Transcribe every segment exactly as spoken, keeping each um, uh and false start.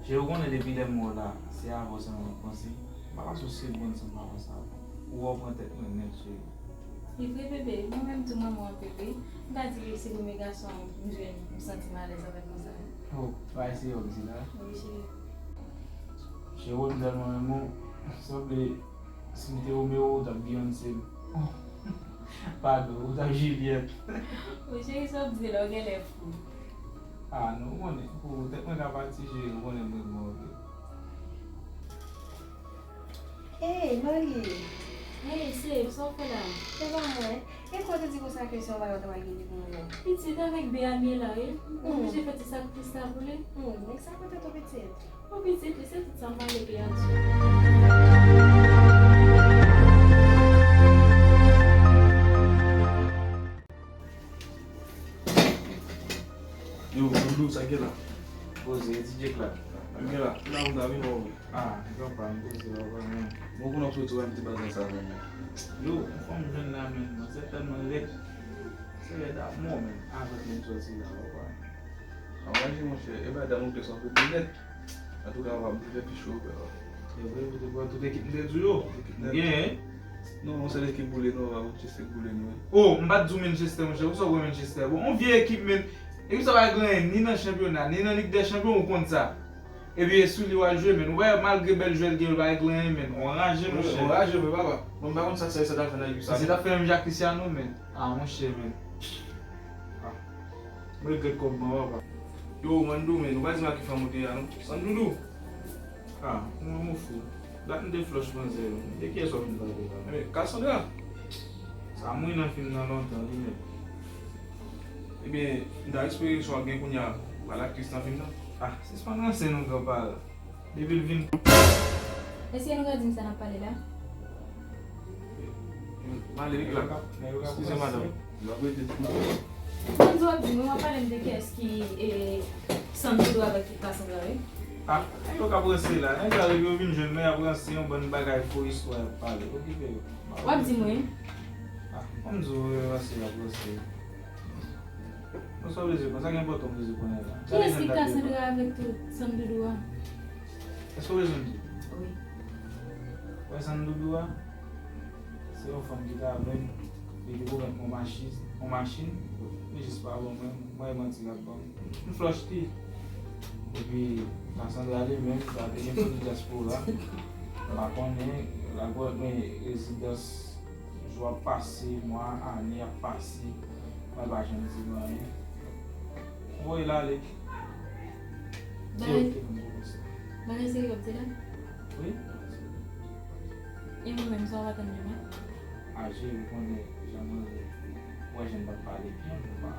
Cheri, ou konnen depi lè m wè w la, se avè w sèlman m ap panse. M pa pase yon segonn san m pa panse avè w. Ou wè w pran tèt mwen nèt, cheri. Li vre, bebe, mwen menm tou m renmen w anpil, wi. M ka di ke se premye gason m jwenn, m santi m alèz avèk mwen sa. Oh, bagay serye w ap di la. Wi, cheri. Cheri, m tèlman renmen w. Sanble si m te Romeo, ou t ap Beyoncé. Padon, ou t ap Juliette. Wi, cheri, sa w ap di la, ou genlè fou. Ah, non, ou konnen, pou tèt mwen ka pati, cheri, ou konnen m renmen w anpil. Hey, Marie! Hey, Seb, sa w fè la? Se pa mwen. E kwa te di konsa ke se yon bagay w ta pral gen li pou mwen? Pitit, avèk Bea m ye la, wi. M oblije fè ti sakrifis la pou li. Hmm, men sa kote tou pitit? Bon, pitit, li se tout sa m pa vle ke y ap di. Yo, Mandou, sa gen la? Poze, e ti Djek la? Sa gen la? La, ou ta vin wè w. Ah, nèg anpam, poze la, ou pa menm. Bon, kounye a w soti wè m ti bagay sa menm. Yo, yon fanm jwenn la menm, mwen sètènman rèd. Se rèd amò menm, avèk menm sòti la, ou pa. Anraje, monchè, e madanm ou te sanble li nèt. Antouka, w ap byen fè pi cho, frè. E vre, ou te pran tout ekip m te di w yo. Tout ekip nèt. Ou genyen? Non, yon sèl ekip boule nou, Manchester boule nou, wi. Oh, m pa t di w Manchester, monchè. Ou sa w wè Manchester? Bon, yon vye ekip, men. Ekip sa pa gen anyen, ni nan chanpyona, ni nan Lig dè Chanpyon, ou konn sa. Epi, e sou li w al jwe, men. Ou wè, malgre bèl jwè l gen, l pa regle anyen, men. Ou anraje, monchè. Ou anraje, vre, papa. Bon, m pa konn sa k sèvi sa t ap fè nan ekip sa, non. Misye t ap fè menm jan ak Cristiano, men. Ah, monchè, men. Ah. M regrèt kòb mwen, papa. Yo, Mandou, men, ou pa di m ak ki fanm ou te ye a, non? Mandoudou! Ah, mwen, mwen fou. Dat m te flòch manzè yo. De kiyès w ap vin pale la? Ebyen, Cassandra! Sa mouri nan fim nan lontan, li menm. Ebyen, m ta espere si w ap gen kounye a, ou pral aktris nan fim nan. Ah, sispann ranse non, gran paran. Depi l vin. Èske nou ka di m sa n ap pale la? M ale wi la. Eskize, madanm. Mwen di w ap di m wi, w ap pale m de kiyès ki, e, Sandoudou avèk tout Cassandra wi. Ah, nèg yo k ap ranse la. Nèg sa yo vin jwenn mwen, y ap ranse yon bann bagay fo istwa y ap pale. Okipe yo. W ap di m wi. Ah, ban m di w, ranse y ap ranse. Bon, sa w bezwen konn, sa ki enpòtan w bezwen konnen la. Kiyès ki Cassandra avèk tout Sandoudou a? Èske w bezwen m di w? Wi. Wè Sandoudou a? Se yon fanm ki ta vle m, li te pwomèt mwen machin, yon machin, li jis pa ban mwen, mwen manti l ap ban m. M flòch li. Epi, Cassandra li menm, sa te gen fanmi dyaspora. M pa konnen, l ap mwen rezidans. Jou ap pase, mwa, ane ap pase, mwen pa janm di nou anyen. Voye l ale. Bagay, bagay serye w ap di la? Wi. E mwen menm, sa w ap atann de mwen? A, cheri, ou konnen jan mwen ye. Ou wè jan n t ap pale byen, mwen pa,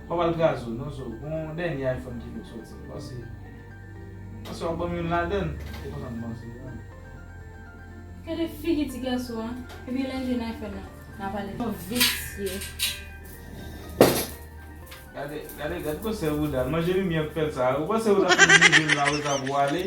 pa pral kraze w non, so, gon dènye iPhone ki fèk soti. Panse, panse w ap ban m youn ladann. Se konsa m panse, wi. Gade figi ti gason an, epi lè l jwenn iPhone nan, n a pale. Yon visye. Gade, gade, gade gwosè bouda l. Manje mimi ak pèl sa. Ou panse ou ta fin rive la, ou ta pou ale?